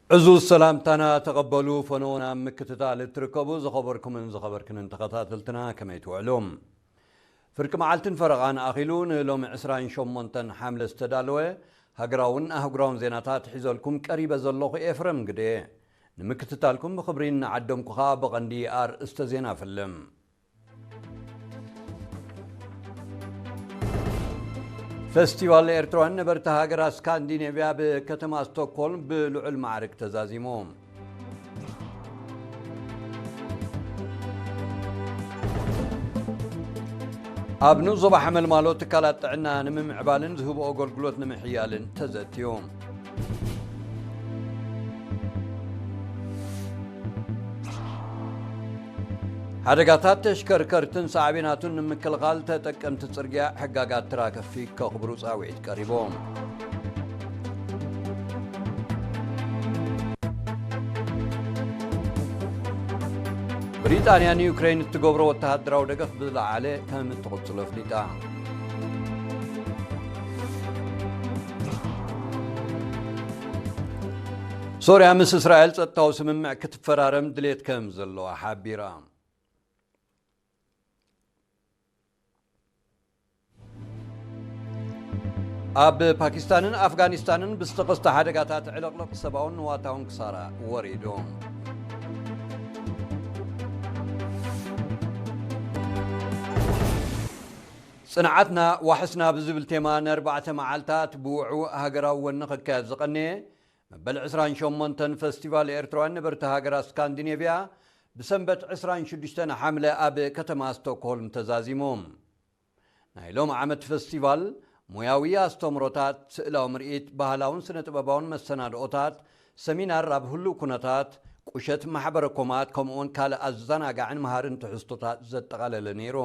ዕዙዝ ሰላምታና ተቐበሉ። ፈነወና ኣብ ምክትታል እትርከቡ ዝኸበርኩምን ዝኸበርክንን ተኸታተልትና ከመይ ትውዕሉ? ፍርቂ መዓልትን ፈረቓን ኣኺሉ ንሎሚ ዕስራን ሸሞንተን ሓምለ ዝተዳለወ ሃገራውን ኣህጉራውን ዜናታት ሒዘልኩም ቀሪበ ዘለኹ ኤፍረም ግደ። ንምክትታልኩም ብኽብሪ እናዓደምኩ ኸኣ ብቐንዲ ኣርእስተ ዜና ፍልም። ፈስቲቫል ኤርትራውያን ነበርቲ ሃገራት ስካንዲኔቭያ ብከተማ ስቶክሆልም ብልዑል ማዕርግ ተዛዚሙ። ኣብ ንኡስ ዞባ ሓመልማሎ ትካላት ጥዕና ንምምዕባልን ዝህቦ ኣገልግሎት ንምሕያልን ተዘትዩ። ሓደጋታት ተሽከርከርትን ሳዕቤናቱን ንምክልኻል ተጠቀምቲ ጽርግያ ሕጋጋት ትራፊክ ከኽብሩ ጻውዒት ቀሪቡ። ብሪጣንያ ንዩክሬን እትገብሮ ወተሃደራዊ ደገፍ ብዝለዓለ ከም እትቕጽሎ ኣፍሊጣ። ሶርያ ምስ እስራኤል ጸጥታዊ ስምምዕ ክትፈራረም ድሌት ከም ዘለዋ ሓቢራ። ኣብ ፓኪስታንን ኣፍጋኒስታንን ብዝተኸስተ ሓደጋታት ዕልቕልቕ ሰብኣውን ንዋታውን ክሳራ ወሪዱ። ጽንዓትና ዋሕስና ብዝብል ቴማ ንኣርባዕተ መዓልታት ብውዕዉዕ ሃገራዊ ወኒ ክካየድ ዝቐነየ መበል ዕስራን ሸሞንተን ፈስቲቫል ኤርትራውያን ነበርቲ ሃገራት ስካንዲኔቭያ ብሰንበት ዕስራን ሽዱሽተን ሓምለ ኣብ ከተማ ስቶክሆልም ተዛዚሙ። ናይ ሎም ዓመት ፈስቲቫል ሞያዊ ኣስተምሮታት፣ ስእላዊ ምርኢት፣ ባህላውን ስነ ጥበባውን መሰናድኦታት፣ ሰሚናር ኣብ ህሉው ኩነታት፣ ቁሸት ማሕበረ ኮማት፣ ከምኡውን ካልእ ኣዘናጋዕን መሃርን ትሕዝቶታት ዘጠቓለለ ነይሩ።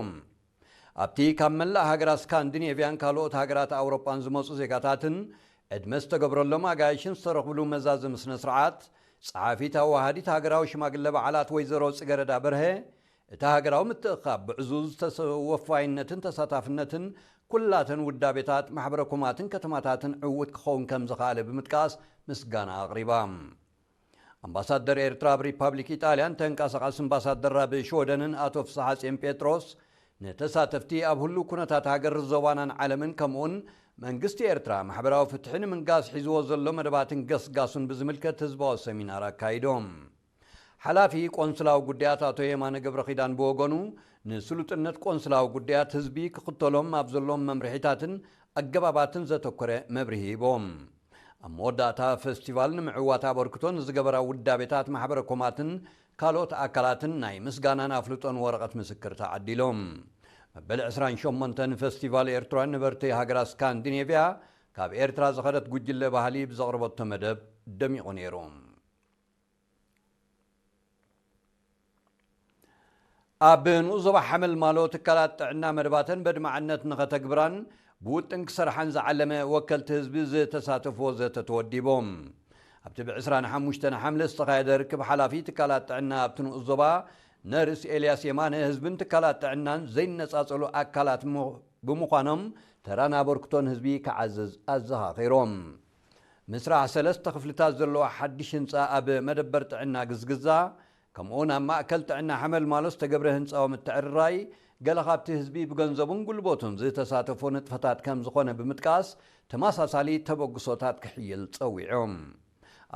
ኣብቲ ካብ መላእ ሃገራት ስካንዲኔቭያን ካልኦት ሃገራት ኣውሮጳን ዝመጹ ዜጋታትን ዕድመ ዝተገብረሎም ኣጋይሽን ዝተረኽብሉ መዛዘሚ ስነ ስርዓት፣ ጸሓፊት ኣዋሃዲት ሃገራዊ ሽማግለ በዓላት ወይዘሮ ጽገረዳ በርሀ፣ እቲ ሃገራዊ ምትእኽኻብ ብዕዙዝ ተሰ-፣ ወፋይነትን ተሳታፍነትን ኩላተን ውዳቤታት፣ ማሕበረ ኮማትን ከተማታትን ዕዉት ክኸውን ከም ዝኸኣለ ብምጥቃስ ምስጋና ኣቕሪባ። ኣምባሳደር ኤርትራ ኣብ ሪፓብሊክ ኢጣልያን ተንቀሳቓሲ ኣምባሳደር ኣብ ሽወደንን ኣቶ ፍስሓጽዮን ጴጥሮስ፣ ንተሳተፍቲ ኣብ ህሉው ኩነታት ሃገር፣ ዞባናን ዓለምን፣ ከምኡውን መንግስቲ ኤርትራ ማሕበራዊ ፍትሒ ንምንጋስ ሒዝዎ ዘሎ መደባትን ገስጋሱን ብዝምልከት ህዝባዊ ሰሚናር ኣካይዶም። ሓላፊ ቆንስላዊ ጉዳያት ኣቶ የማነ ገብረኺዳን ብወገኑ፣ ንስሉጥነት ቆንስላዊ ጉዳያት ህዝቢ ክኽተሎም ኣብ ዘለዎም መምርሒታትን ኣገባባትን ዘተኮረ መብርሂ ሂቦም። ኣብ መወዳእታ፣ ፈስቲቫል ንምዕዋት ኣበርክቶ ንዝገበራ ውዳቤታት ማሕበረ ኮማትን ካልኦት ኣካላትን ናይ ምስጋናን ኣፍልጦን ወረቐት ምስክር ተዓዲሎም። መበል ዕስራን ሸሞንተን ፈስቲቫል ኤርትራውያን ነበርቲ ሃገራት ስካንዲኔቭያ ካብ ኤርትራ ዝኸደት ጉጅለ ባህሊ ብዘቕረበቶ መደብ ደሚቑ ነይሩ። ኣብ ንኡስ ዞባ ሓመልማሎ ትካላት ጥዕና መደባተን በድማዕነት ንኸተግብራን ብውጥን ክሰርሓን ዝዓለመ ወከልቲ ህዝቢ ዝተሳተፍዎ ዘተ ተወዲቦም። ኣብቲ ብዕስራን ሓሙሽተን ሓምለ ዝተኻየደ ርክብ፣ ሓላፊ ትካላት ጥዕና ኣብቲ ንኡስ ዞባ ነርስ ኤልያስ የማነ፣ ህዝብን ትካላት ጥዕናን ዘይነጻጸሉ ኣካላት ምዃኖም ተራን ኣበርክቶን ህዝቢ ክዓዝዝ ኣዘኻኺሮም። ምስራሕ ሰለስተ ክፍልታት ዘለዎ ሓድሽ ህንጻ ኣብ መደበር ጥዕና ግዝግዛ፣ ከምኡውን ኣብ ማእከል ጥዕና ሓመልማሎ ዝተገብረ ህንጻዊ ምትዕርራይ፣ ገለ ካብቲ ህዝቢ ብገንዘቡን ጉልበቱን ዝተሳተፎ ንጥፈታት ከም ዝኾነ ብምጥቃስ፣ ተመሳሳሊ ተበግሶታት ክሕይል ጸዊዖም።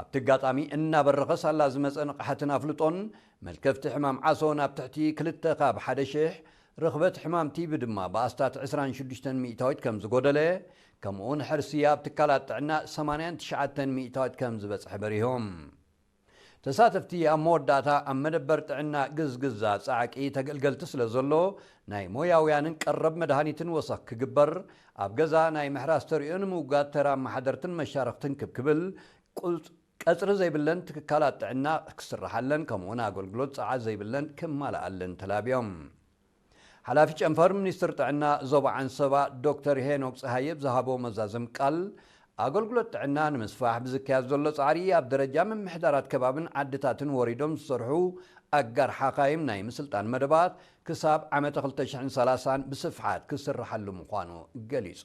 ኣብቲ ኣጋጣሚ፣ እናበረኸ ሳላ ዝመጸ ንቕሓትን ኣፍልጦን፣ መልከፍቲ ሕማም ዓሶ ናብ ትሕቲ ክልተ ካብ ሓደ ሽሕ፣ ርኽበት ሕማም ቲቢ ድማ ብኣስታት ዕስራን ሽዱሽተን ሚእታዊት ከም ዝጎደለ፣ ከምኡውን ሕርሲ ኣብ ትካላት ጥዕና ሰማንያን ትሽዓተን ሚእታዊት ከም ዝበጽሐ በሪሆም። ተሳተፍቲ ኣብ መወዳእታ ኣብ መደበር ጥዕና ግዝግዛ ጻዕቂ ተገልገልቲ ስለ ዘሎ፣ ናይ ሞያውያንን ቀረብ መድሃኒትን ወሰኽ ክግበር፣ ኣብ ገዛ ናይ ምሕራስ ተርእዮ ንምውጋድ ተራ ኣመሓደርትን መሻርኽትን ክብ ክብል፣ ቁጽ-፣ ቀጽሪ ዘይብለን ትካላት ጥዕና ክስርሓለን፣ ከምኡውን ኣገልግሎት ጸዓት ዘይብለን ክማልኣለን ተላብዮም። ሓላፊ ጨንፈር ሚኒስትር ጥዕና ዞባ ዓንሰባ ዶክተር ሄኖክ ጸሃየ ብዝሃቦ መዛዘም ቃል፣ ኣገልግሎት ጥዕና ንምስፋሕ ብዝካየድ ዘሎ ጻዕሪ፣ ኣብ ደረጃ ምምሕዳራት ከባብን ዓድታትን ወሪዶም ዝሰርሑ ኣጋር ሓኻይም ናይ ምስልጣን መደባት ክሳብ ዓመተ ክልተ ሽሕን ሰላሳን ብስፍሓት ክስርሓሉ ምዃኑ ገሊጹ።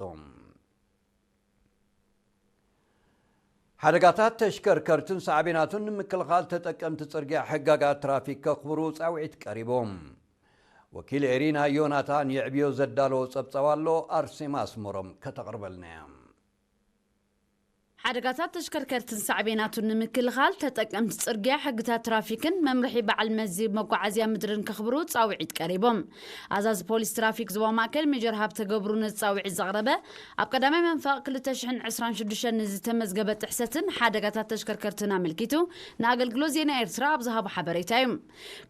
ሓደጋታት ተሽከርከርትን ሳዕቤናቱን ንምክልኻል ተጠቀምቲ ጽርግያ ሕጋጋት ትራፊክ ከኽብሩ ጻውዒት ቀሪቦም። ወኪል ኤሪና ዮናታን የዕብዮ ዘዳለዎ ጸብጻብ ኣሎ፣ ኣርሴማ ኣስመሮም ከተቕርበልና እያ። ሓደጋታት ተሽከርከርትን ሳዕቤናቱን ንምክልኻል ተጠቀምቲ ጽርግያ ሕግታት ትራፊክን መምርሒ በዓል መዚ መጓዓዝያ ምድርን ከኽብሩ ጻውዒት ቀሪቦም። ኣዛዚ ፖሊስ ትራፊክ ዞባ ማእከል ሜጀር ሃብተ ገብሩ ነዚ ጻውዒት ዘቕረበ ኣብ ቀዳማይ መንፈቕ ክልተ ሽሕን ዕስራን ሽዱሽተን ንዝተመዝገበ ጥሕሰትን ሓደጋታት ተሽከርከርትን ኣመልኪቱ ንኣገልግሎት ዜና ኤርትራ ኣብ ዝሃቦ ሓበሬታ እዩ።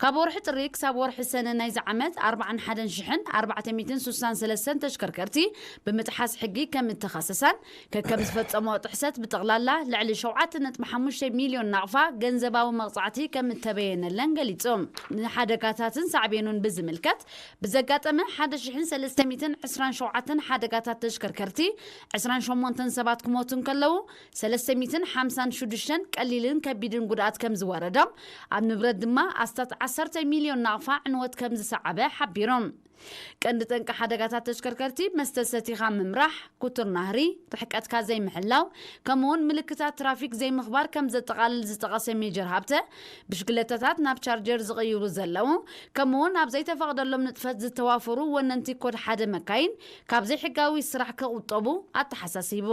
ካብ ወርሒ ጥሪ ክሳብ ወርሒ ሰነ ናይዚ ዓመት ኣርባዓን ሓደን ሽሕን ኣርባዕተ ሚእትን ሱሳን ሰለስተን ተሽከርከርቲ ብምጥሓስ ሕጊ ከም እተኸሰሳን ከከም ዝፈጸሞ ጥሕሰት ብጠቕላላ ልዕሊ ሸውዓተ ነጥቢ ሓሙሽተ ሚልዮን ናቕፋ ገንዘባዊ መቕጻዕቲ ከም እተበየነለን ገሊጹ። ንሓደጋታትን ሳዕቤኑን ብዝምልከት ብዘጋጠመ ሓደ ሽሕን ሰለስተ ሚእትን ዕስራን ሸውዓተን ሓደጋታት ተሽከርከርቲ ዕስራን ሸሞንተን ሰባት ክሞቱ እንከለዉ ሰለስተ ሚእትን ሓምሳን ሽዱሽተን ቀሊልን ከቢድን ጉድኣት ከም ዝወረዶም፣ ኣብ ንብረት ድማ ኣስታት ዓሰርተ ሚልዮን ናቕፋ ዕንወት ከም ዝሰዓበ ሓቢሮም። ቀንዲ ጠንቂ ሓደጋታት ተሽከርከርቲ መስተ ሰቲኻ ምምራሕ፣ ኩቱር ናህሪ፣ ርሕቀትካ ዘይምሕላው፣ ከምኡውን ምልክታት ትራፊክ ዘይምኽባር ከም ዘጠቓልል ዝጠቐሰ ሜጀር ሃብተ፣ ብሽክለታታት ናብ ቻርጀር ዝቕይሩ ዘለዉ፣ ከምኡውን ኣብ ዘይተፈቕደሎም ንጥፈት ዝተዋፈሩ ወነንቲ ኮድ ሓደ መካይን ካብ ዘይሕጋዊ ስራሕ ክቑጠቡ ኣተሓሳሲቡ።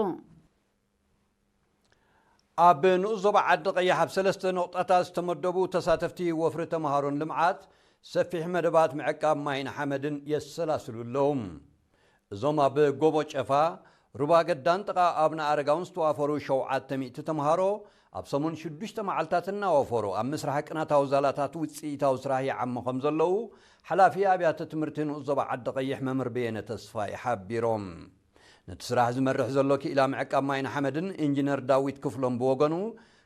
ኣብ ንኡስ ዞባ ዓዲ ቀይሕ ኣብ ሰለስተ ነቑጣታት ዝተመደቡ ተሳተፍቲ ወፍሪ ተምሃሮን ልምዓት ሰፊሕ መደባት ምዕቃብ ማይን ሓመድን የሰላስሉ ኣለዉ። እዞም ኣብ ጎቦ ጨፋ፣ ሩባ ገዳን ጥቓ ኣብነ ኣረጋውን ዝተዋፈሩ ሸውዓተ ሚእቲ ተምሃሮ ኣብ ሰሙን ሽዱሽተ መዓልታት እናወፈሩ ኣብ ምስራሕ ቅናታዊ ዛላታት ውፅኢታዊ ስራሕ ይዓሙ ከም ዘለዉ ሓላፊ ኣብያተ ትምህርቲ ንኡስ ዞባ ዓዲ ቀይሕ መምህር በየነ ተስፋይ ሓቢሮም። ነቲ ስራሕ ዝመርሕ ዘሎ ክኢላ ምዕቃብ ማይን ሓመድን ኢንጂነር ዳዊት ክፍሎም ብወገኑ፣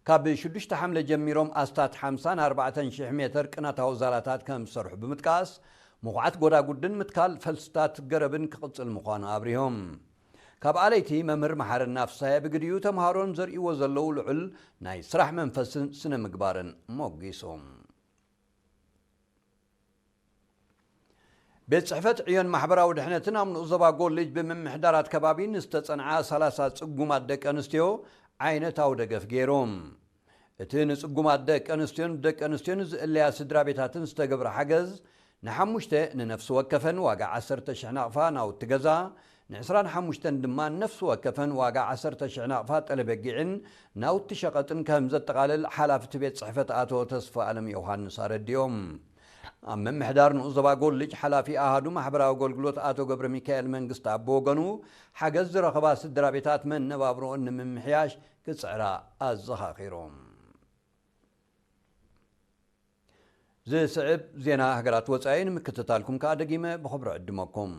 ካብ ሽዱሽተ ሓምለ ጀሚሮም ኣስታት ሓምሳን ኣርባዕተን ሽሕ ሜተር ቅናታዊ ዛላታት ከም ዝሰርሑ ብምጥቃስ፣ ምኹዓት ጎዳጉድን ምትካል ፈልስታት ገረብን ክቕጽል ምዃኑ ኣብሪሆም። ካብ ኣለይቲ መምህር መሓረና ፍሳየ ብግዲኡ ተምሃሮን ዘርእይዎ ዘለዉ ልዑል ናይ ስራሕ መንፈስን ስነ ምግባርን ሞጊሶም። ቤት ጽሕፈት ዕዮን ማሕበራዊ ድሕነትን ኣብ ንኡስ ዞባ ጎልጅ ብምምሕዳራት ከባቢ ንዝተጸንዓ ሰላሳ ጽጉማት ደቂ ኣንስትዮ ዓይነታዊ ደገፍ ገይሩ። እቲ ንጽጉማት ደቂ ኣንስትዮን ብደቂ ኣንስትዮን ዝእለያ ስድራ ቤታትን ዝተገብረ ሓገዝ ንሓሙሽተ ንነፍሲ ወከፈን ዋጋ ዓሰርተ ሽሕ ናቕፋ ናውቲ ገዛ፣ ንዕስራን ሓሙሽተን ድማ ነፍሲ ወከፈን ዋጋ ዓሰርተ ሽሕ ናቕፋ ጠለበጊዕን ናውቲ ሸቐጥን ከም ዘጠቓልል ሓላፊ እቲ ቤት ጽሕፈት ኣቶ ተስፋ ኣለም ዮሃንስ ኣረዲኦም። ኣብ ምምሕዳር ንኡስ ዞባ ጎልጅ ሓላፊ ኣሃዱ ማሕበራዊ ኣገልግሎት ኣቶ ገብረ ሚካኤል መንግስቲ ኣብ ወገኑ፣ ሓገዝ ዝረኸባ ስድራ ቤታት መነባብሮኦን ንምምሕያሽ ክጽዕራ ኣዘኻኺሮም። ዝስዕብ ዜና ሃገራት ወጻኢ ንምክትታልኩም ከኣ ደጊመ ብኽብሪ ዕድመኩም።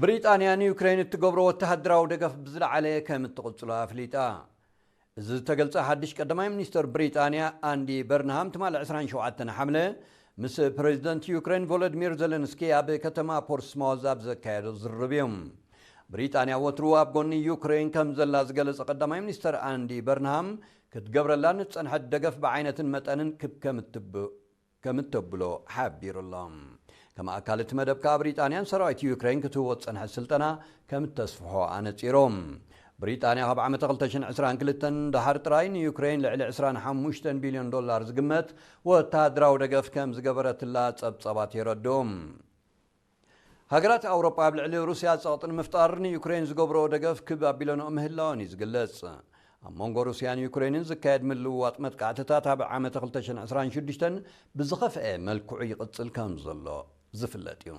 ብሪጣንያ ንዩክሬን እትገብሮ ወተሃደራዊ ደገፍ ብዝለዓለ ከም እትቕጽሎ ኣፍሊጣ። እዚ ዝተገልጸ ሓድሽ ቀዳማይ ሚኒስተር ብሪጣንያ ኣንዲ በርንሃም ትማሊ ዕስራን ሸውዓተን ሓምለ ምስ ፕሬዚደንት ዩክሬን ቮሎዲሚር ዘለንስኪ ኣብ ከተማ ፖርትስማውዝ ኣብ ዘካየዶ ዝርርብ እዩ። ብሪጣንያ ወትሩ ኣብ ጎኒ ዩክሬን ከም ዘላ ዝገለጸ ቀዳማይ ሚኒስተር ኣንዲ በርንሃም፣ ክትገብረላ ንዝጸንሐት ደገፍ ብዓይነትን መጠንን ክብ ከም እትብ-፣ ከም እተብሎ ሓቢሩ ኣሎ። ከም ኣካል እቲ መደብ ከኣ ብሪጣንያን ሰራዊት ዩክሬን ክትህቦ ዝጸንሐት ስልጠና ከም እተስፍሖ ኣነጺሮም። ብሪጣንያ ካብ ዓመተ ክልተ ሽሕን ዕስራን ክልተን ደሓር ጥራይ ንዩክሬን ልዕሊ ዕስራን ሓሙሽተን ቢልዮን ዶላር ዝግመት ወተሃደራዊ ደገፍ ከም ዝገበረትላ ጸብጻባት የረድኡ። ሃገራት ኣውሮጳ ኣብ ልዕሊ ሩስያ ጸቕጢ ንምፍጣር ንዩክሬን ዝገብርኦ ደገፍ ክብ ኣቢለንኦ ምህላወን እዩ ዝግለጽ። ኣብ መንጎ ሩስያን ዩክሬንን ዝካየድ ምልውዋጥ መጥቃዕትታት ኣብ ዓመተ ክልተ ሽሕን ዕስራን ሽዱሽተን ብዝኸፍአ መልክዑ ይቕጽል ከም ዘሎ ዝፍለጥ እዩ።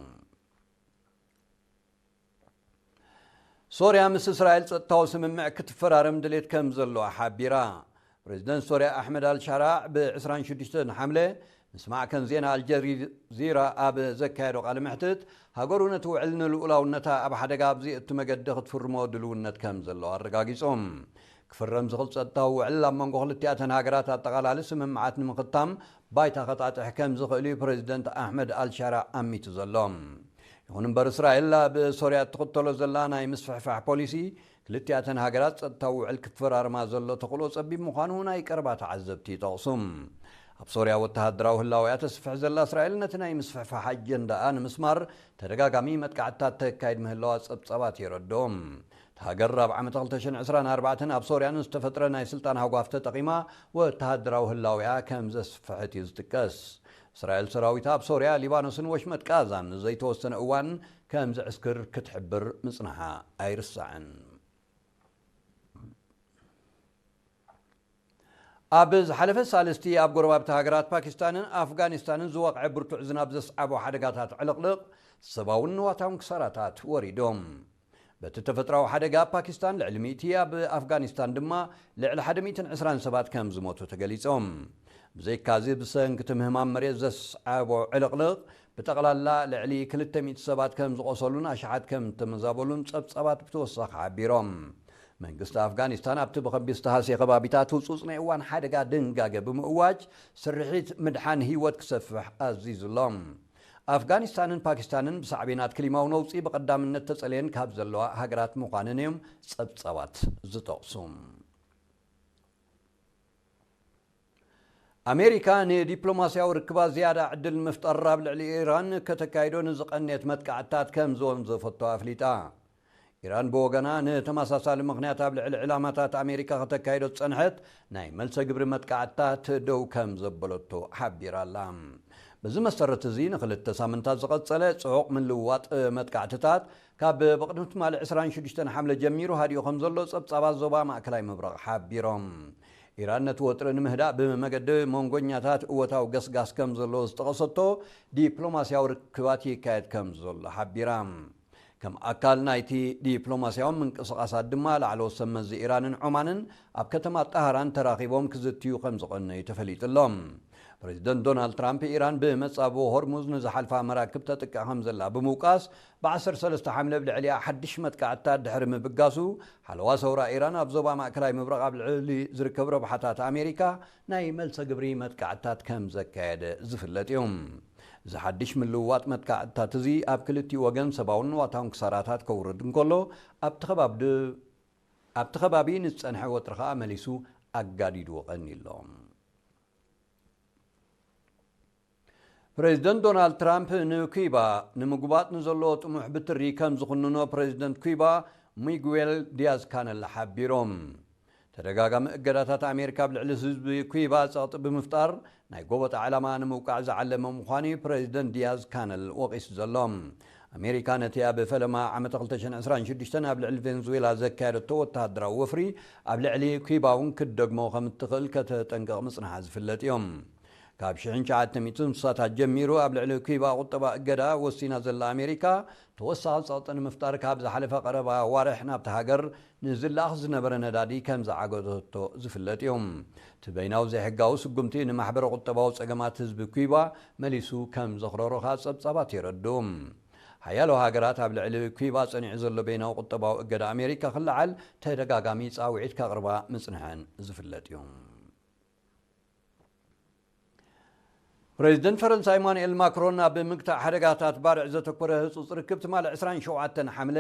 ሶርያ ምስ እስራኤል ጸጥታዊ ስምምዕ ክትፈራረም ድሌት ከም ዘለዋ ሓቢራ። ፕሬዚደንት ሶርያ ኣሕመድ ኣልሻራዕ ብ ዕስራን ሽዱሽተን ሓምለ ምስ ማዕከን ዜና ኣልጀዚራ ኣብ ዘካየዶ ቃለ መሕትት፣ ሃገሩ ነቲ ውዕል ንልኡላውነታ ኣብ ሓደጋ ኣብ ዘየእቱ መገዲ ክትፍርሞ ድልውነት ከም ዘለዋ ኣረጋጊጹ። ክፍረም ዝኽእል ጸጥታዊ ውዕል ኣብ መንጎ ክልቲኣተን ሃገራት ኣጠቓላሊ ስምምዓት ንምኽታም ባይታ ከጣጥሕ ከም ዝኽእል እዩ ፕሬዚደንት ኣሕመድ ኣልሻራዕ ኣሚቱ ዘሎ። ይኹን እምበር፣ እስራኤል ኣብ ሶርያ እትኽተሎ ዘላ ናይ ምስፍሕፋሕ ፖሊሲ፣ ክልቲኣተን ሃገራት ጸጥታዊ ውዕል ክፈራርማ ዘሎ ተኽእሎ ጸቢብ ምዃኑ ናይ ቀረባ ተዓዘብቲ ይጠቕሱ። ኣብ ሶርያ ወተሃደራዊ ህላወያ ተስፍሕ ዘላ እስራኤል፣ ነቲ ናይ ምስፍሕፋሕ ኣጀንዳኣ ንምስማር ተደጋጋሚ መጥቃዕትታት ተካይድ ምህላዋ ጸብጻባት የረድኦም። እታ ሃገር ኣብ ዓመት ክልተ ሽሕን ዕስራን ኣርባዕተን ኣብ ሶርያ ንዝተፈጥረ ናይ ስልጣን ሃጓፍ ተጠቒማ ወተሃደራዊ ህላወያ ከም ዘስፍሐት እዩ ዝጥቀስ። እስራኤል ሰራዊታ ኣብ ሶርያ፣ ሊባኖስን ወሽመጥ ቃዛን ንዘይተወሰነ እዋን ከም ዘዕስክር ክትሕብር ምጽንሓ ኣይርሳዕን። ኣብ ዝሓለፈ ሳልስቲ ኣብ ጎረባብቲ ሃገራት ፓኪስታንን ኣፍጋኒስታንን ዝወቕዐ ብርቱዕ ዝናብ ዘስዓቦ ሓደጋታት ዕልቕልቕ ሰብኣውን ንዋታውን ክሳራታት ወሪዶም። በቲ ተፈጥራዊ ሓደጋ ፓኪስታን ልዕሊ ሚእቲ፣ ኣብ ኣፍጋኒስታን ድማ ልዕሊ ሓደ ሚእትን ዕስራን ሰባት ከም ዝሞቱ ተገሊጾም። ብዘይካዚ ብሰንኪ እቲ ምህማም መሬት ዘስዓቦ ዕልቕልቕ ብጠቕላላ ልዕሊ ክልተ ሚእቲ ሰባት ከም ዝቖሰሉን ኣሽሓት ከም እተመዛበሉን ጸብጻባት ብተወሳኺ ሓቢሮም። መንግስቲ ኣፍጋኒስታን ኣብቲ ብኸቢድ ዝተሃስየ ከባቢታት ህጹጽ ናይ እዋን ሓደጋ ድንጋገ ብምእዋጅ ስርሒት ምድሓን ህይወት ክሰፍሕ ኣዚዙ ኣሎ። ኣፍጋኒስታንን ፓኪስታንን ብሳዕቤናት ክሊማዊ ነውጺ ብቐዳምነት ተጸልየን ካብ ዘለዋ ሃገራት ምዃነን እዮም ጸብጻባት ዝጠቕሱ። ኣሜሪካ ንዲፕሎማስያዊ ርክባት ዝያዳ ዕድል ንምፍጣር ኣብ ልዕሊ ኢራን ከተካይዶ ንዝቐንየት መጥቃዕትታት ከም ዝወንዘፈቶ ኣፍሊጣ። ኢራን ብወገና ንተመሳሳሊ ምኽንያት ኣብ ልዕሊ ዕላማታት ኣሜሪካ ከተካይዶ ዝጸንሐት ናይ መልሰ ግብሪ መጥቃዕትታት ደው ከም ዘበለቶ ሓቢራ ኣላ። በዚ መሰረት እዚ ንኽልተ ሳምንታት ዝቐጸለ ጽዑቕ ምልውዋጥ መጥቃዕትታት ካብ ብቕድሚ ትማሊ ዕስራን ሽዱሽተን ሓምለ ጀሚሩ ሃዲኡ ከም ዘሎ ጸብጻባት ዞባ ማእከላይ ምብራቕ ሓቢሮም። ኢራን ነቲ ወጥሪ ንምህዳእ ብመገዲ መንጎኛታት እወታዊ ገስጋስ ከም ዘሎ ዝጠቐሰቶ ዲፕሎማስያዊ ርክባት ይካየድ ከም ዘሎ ሓቢራ። ከም ኣካል ናይቲ ዲፕሎማስያዊ ምንቅስቓሳት ድማ ላዕለዎት ሰብ መዚ ኢራንን ዖማንን ኣብ ከተማ ጣህራን ተራኺቦም ክዝትዩ ከም ዝቐነዩ ተፈሊጡ ኣሎ። ፕሬዚደንት ዶናልድ ትራምፕ ኢራን ብመጻብቦ ሆርሙዝ ንዝሓልፋ መራክብ ተጥቅዕ ከም ዘላ ብምውቃስ፣ ብ ዓሰርተ ሰለስተ ሓምለ ኣብ ልዕሊኣ ሓድሽ መጥቃዕትታት ድሕሪ ምብጋሱ፣ ሓለዋ ሰውራ ኢራን ኣብ ዞባ ማእከላይ ምብራቕ ኣብ ልዕሊ ዝርከብ ረብሓታት ኣሜሪካ ናይ መልሰ ግብሪ መጥቃዕትታት ከም ዘካየደ ዝፍለጥ እዩ። እዚ ሓድሽ ምልውዋጥ መጥቃዕትታት እዚ ኣብ ክልቲኡ ወገን ሰብኣውን ንዋታውን ክሳራታት ከውርድ እንከሎ፣ ኣብቲ ከባቢ ድ-፣ ኣብቲ ከባቢ ንዝጸንሐ ወጥሪ ከኣ መሊሱ ኣጋዲድዎ ቀንዩ ኣሎ። ፕሬዚደንት ዶናልድ ትራምፕ ንኩባ ንምጉባጥ ንዘለዎ ጥሙሕ ብትሪ ከም ዝኹንኖ ፕሬዚደንት ኩባ ሚጉዌል ዲያዝ ካነል ሓቢሮም። ተደጋጋሚ እገዳታት ኣሜሪካ ኣብ ልዕሊ ህዝቢ ኩባ ጸቕጢ ብምፍጣር ናይ ጎበጣ ዕላማ ንምውቃዕ ዝዓለመ ምዃኑ እዩ ፕሬዚደንት ዲያዝ ካነል ወቒሱ ዘሎ። ኣሜሪካ ነቲ ኣብ ፈለማ ዓመት ክልተ ሽሕን ዕስራን ሽዱሽተን ኣብ ልዕሊ ቬንዙዌላ ዘካየደቶ ወተሃደራዊ ወፍሪ ኣብ ልዕሊ ኩባ እውን ክትደግሞ ከም እትኽእል ከተጠንቅቕ ምጽንሓ ዝፍለጥ እዮም። ካብ ሽሕን ትሽዓተ ሚእትን ስሳታት ጀሚሩ ኣብ ልዕሊ ኩባ ቁጠባ እገዳ ወሲና ዘላ ኣሜሪካ፣ ተወሳኺ ጸቕጢ ንምፍጣር ካብ ዝሓለፈ ቀረባ ኣዋርሕ ናብታ ሃገር ንዝለኣኽ ዝነበረ ነዳዲ ከም ዝዓገተቶ ዝፍለጥ እዩ። እቲ በይናዊ ዘይሕጋዊ ስጉምቲ ንማሕበረ ቁጠባዊ ጸገማት ህዝቢ ኩባ መሊሱ ከም ዘኽረሮ ከኣ ጸብጻባት የረድኡ። ሓያሎ ሃገራት ኣብ ልዕሊ ኩባ ጸኒዑ ዘሎ በይናዊ ቁጠባዊ እገዳ ኣሜሪካ ክለዓል ተደጋጋሚ ጻውዒት ከቕርባ ምጽንሐን ዝፍለጥ እዩ። ፕሬዚደንት ፈረንሳ ኢማኑኤል ማክሮን ኣብ ምግታእ ሓደጋታት ባርዕ ዘተኮረ ህጹጽ ርክብ ትማሊ ዕስራን ሸውዓተን ሓምለ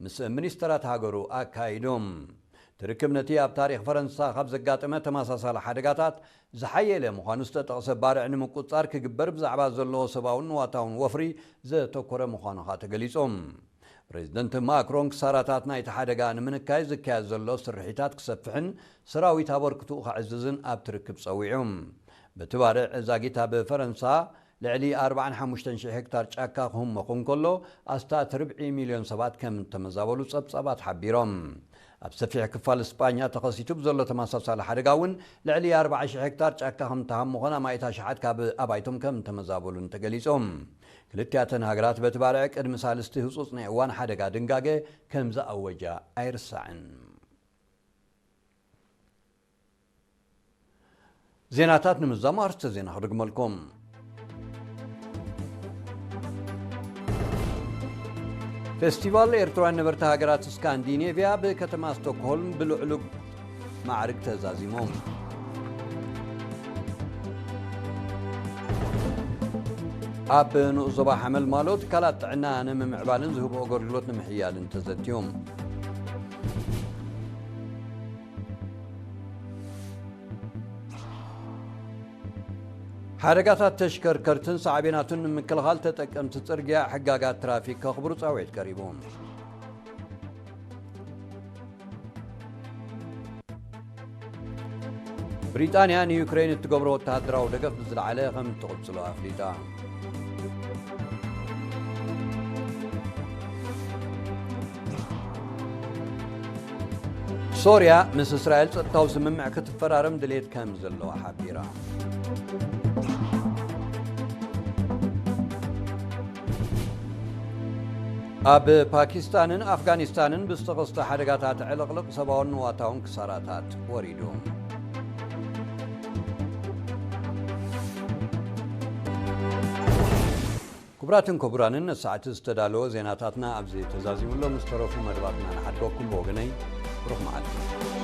ምስ ሚኒስተራት ሃገሩ ኣካይዶም። እቲ ርክብ ነቲ ኣብ ታሪኽ ፈረንሳ ካብ ዘጋጠመ ተመሳሳሊ ሓደጋታት ዝሓየለ ምዃኑ ዝተጠቕሰ ባርዕ ንምቁጽጻር ክግበር ብዛዕባ ዘለዎ ሰብኣውን ንዋታውን ወፍሪ ዘተኮረ ምዃኑ ከኣ ተገሊጾም። ፕሬዚደንት ማክሮን ክሳራታት ናይቲ ሓደጋ ንምንካይ ዝካየድ ዘሎ ስርሒታት ክሰፍሕን ሰራዊት ኣበርክትኡ ከዕዝዝን ኣብቲ ርክብ ጸዊዑ። በቲ ባርዕ ዛጊት ኣብ ፈረንሳ ልዕሊ ኣርባዓን ሓሙሽተን ሽሕ ሄክታር ጫካ ክህመኹ እንከሎ፣ ኣስታት ርብዒ ሚልዮን ሰባት ከም እተመዛበሉ ጸብጻባት ሓቢሮም። ኣብ ሰፊሕ ክፋል ስጳኛ ተኸሲቱ ብዘሎ ተመሳሳሊ ሓደጋ እውን ልዕሊ ኣርባዓ ሽሕ ሄክታር ጫካ ከም እተሃመኾን ኣማኢት ኣሽሓት ካብ ኣባይቶም ከም እተመዛበሉን ተገሊጾም። ክልቲኣተን ሃገራት በቲ ባርዕ ቅድሚ ሳልስቲ ህጹጽ ናይ እዋን ሓደጋ ድንጋገ ከም ዝኣወጃ ኣይርሳዕን። ዜናታት ንምዛም ኣርእስተ ዜና ክድግመልኩም። ፌስቲቫል ኤርትራውያን ነበርቲ ሃገራት ስካንዲኔቭያ ብከተማ ስቶክሆልም ብልዑል ማዕርግ ተዛዚሞም። ኣብ ንኡስ ዞባ ሓመልማሎ ትካላት ጥዕና ንምምዕባልን ዝህቦ ኣገልግሎት ንምሕያልን ተዘትዮም። ሓደጋታት ተሽከርከርትን ሳዕቤናቱን ንምክልኻል ተጠቀምቲ ጽርግያ ሕጋጋት ትራፊክ ከኽብሩ ጻውዒት ቀሪቡ። ብሪጣንያ ንዩክሬን እትገብሮ ወተሃደራዊ ደገፍ ብዝለዓለ ከም እትቕጽሎ ኣፍሊጣ። ሶርያ ምስ እስራኤል ጸጥታዊ ስምምዕ ክትፈራረም ድሌት ከም ዘለዋ ሓቢራ። ኣብ ፓኪስታንን ኣፍጋኒስታንን ብዝተኸስተ ሓደጋታት ዕልቕልቕ ሰብኣውን ንዋታውን ክሳራታት ወሪዱ። ክቡራትን ክቡራንን፣ ንሰዓት ዝተዳለወ ዜናታትና ኣብዚ ተዛዚሙ ኣሎ። ምስ ተረፉ መደባትና ንሓድገኩም። ብወገነይ ብሩኽ መዓልቲ።